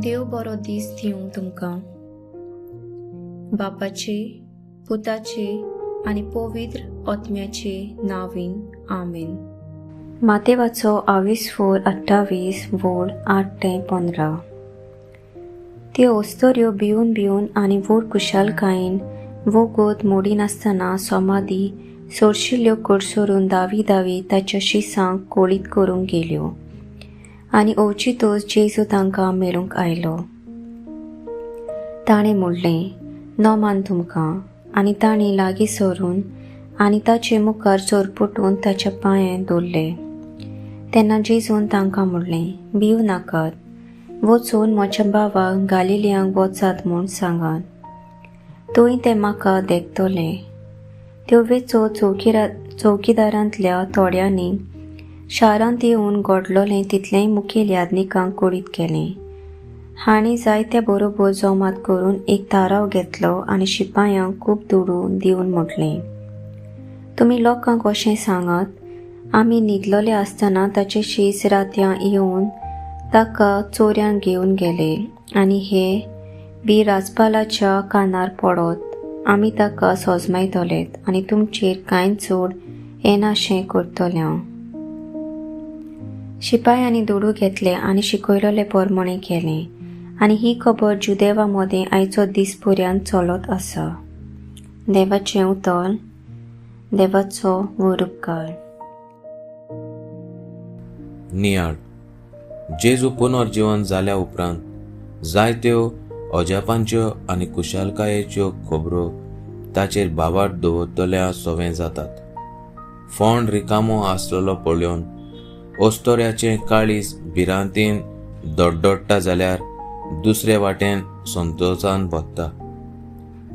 देव बरो दीस दिवं तुमकां. बापाचे, पुताचे आनी पवित्र आत्म्याचे नांवान, आमेन. मातेवाचो आवीस 4:28 वोळ 8 ते 15. त्यो अस्तोऱ्यो भिवन भिवन आनी व्हड खुशालकायेन वोगोत मोडिनासतना समाधी सोरशिल्ल्यो कडसरून दावी दावी ताच्या शिसांक कोळीत करूंक गेल्यो आनी अवचितूच जेजू तांकां मेळूंक आयलो. ताणें म्हणलें, नमान तुमकां. आनी तांणी लागीं सरून आनी ताचे मुखार चोरपटून ताच्या पांये दवरले. तेन्ना जेजून तांकां म्हणलें, भिवू नाकात, वचून म्हज्या भावाक गालिलियांक वचात म्हूण सांगात, थंय ते म्हाका देखतले. त्यो वेचो चौकीदारांतल्या थोड्यांनी शारांत येवन घडलोलें तितलेंय मुखेल याज्ञिकांक कळीत केलें. हांणी जायत्या बरोबर जमात करून एक थाराव घेतलो आनी शिपायांक खूब दुडू दिवन म्हटलें, तुमी लोकांक अशें सांगात, आमी न्हिदलोले आसतना ताचे शीस रातयां येवन ताका चोऱ्यान घेवन गेले आनी हे बी राजपालाच्या कानार पडत आमी ताका सोजमायतलेत आनी तुमचेर कांय चड येनाशें करतले. शिपायांनी दुडू घेतले आनी शिकयलोले परमणे केलें आनी ही खबर जुदेवा मदें आयचो दीस पर्यंत चलत आसा. देवाचें उतर, देवाचो वरुपकार. नियाळ. जेजू पुनर्जीवन जाल्या उपरांत जायत्यो अजापांच्यो आनी कुशालकायेच्यो खबरो ताचेर भावार्थ दवरतल्या सवे जातात. फोंड रिकामो आसलेलो पळोवन अस्तोऱ्याचें काळीज भिरांतीन दडदडटा जाल्यार दुसरे वाटेन संतोशान भरता.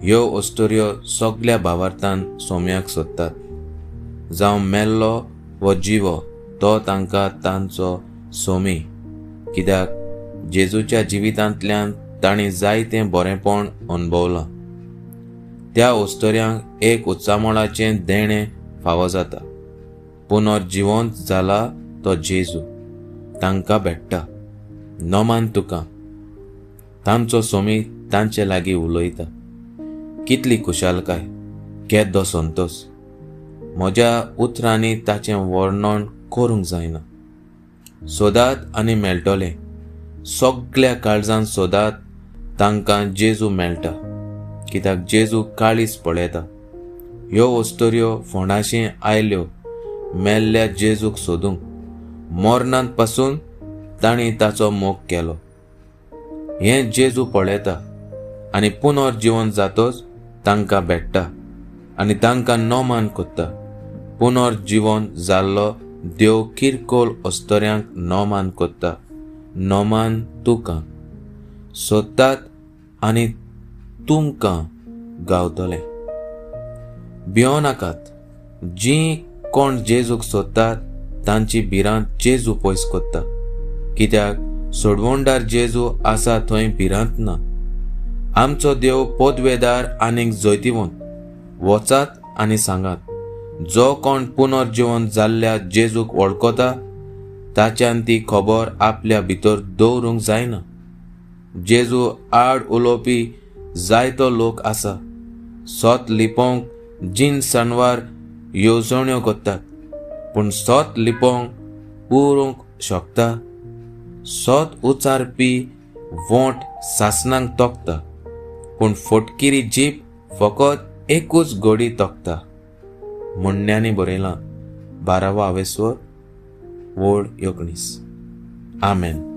ह्यो अस्तोऱ्यो सगल्या भावार्थान सोम्याक सोदतात. जावं मेल्लो वो जिवो तो तांकां तांचो सोमी, कित्याक जेजूच्या जिवितांतल्यान तांणी जायतें बरेंपण अणभवलां. त्या अस्तोऱ्यांक एक उत्सामोळाचें देणें फावो जाता. पुनर्जिवंत जाला तो जेजू तांकां भेट्टा. नमान तुका. तांचो सोमी तांचे लागीं उलयता. कितली खुशालकाय, केदो संतोश. म्हज्या उतरांनी ताचें वर्णन करूंक जायना. सोदात आनी मेळटलें. सगल्या काळजान सोदात, तांकां जेजू मेळटा, कित्याक जेजू काळीज पळयता. ह्यो अस्तोऱ्यो फोंडाशी आयल्यो मेल्ल्या जेजूक सोदूंक. मरणांत पासून तांणी ताचो मोग केलो. हें जेजू पळयता आनी पुनर्जिवन जातोच तांकां भेट्टा आनी तांकां नमान करता. पुनर्जिवन जाल्लो देव किरकोळ अस्तोऱ्यांक नमान करता. नमान तुका. सोदतात आनी तुमकां गावतलें. भियों नाकात. जीं कोण जेजूक सोदतात तांची भिरांत जेजू पयस करता, कित्याक सोडवणदार जेजू आसा थंय भिरांत ना. आमचो देव पदवेदार आनीक जैतिवंत. वचात आनी सांगात, जो कोण पुनर्जिवन जाल्ल्या जेजूक वळखता ताच्यान ती खबर आपल्या भितर दवरूंक जायना. जेजू आड उलोवपी जायतो लोक आसा. सत लिपोवंक जीन सणवार येवजण्यो करतात, पूण सत लिपोवंक उरूंक शकता? सत उचारपी वोंट सासनांक तोखता, पूण फटकिरी जीप फकत एकूच गोडी तोखता. म्हणण्यांनी बरयलां. 12 आवेस्वर, वोळ 19. आमेन.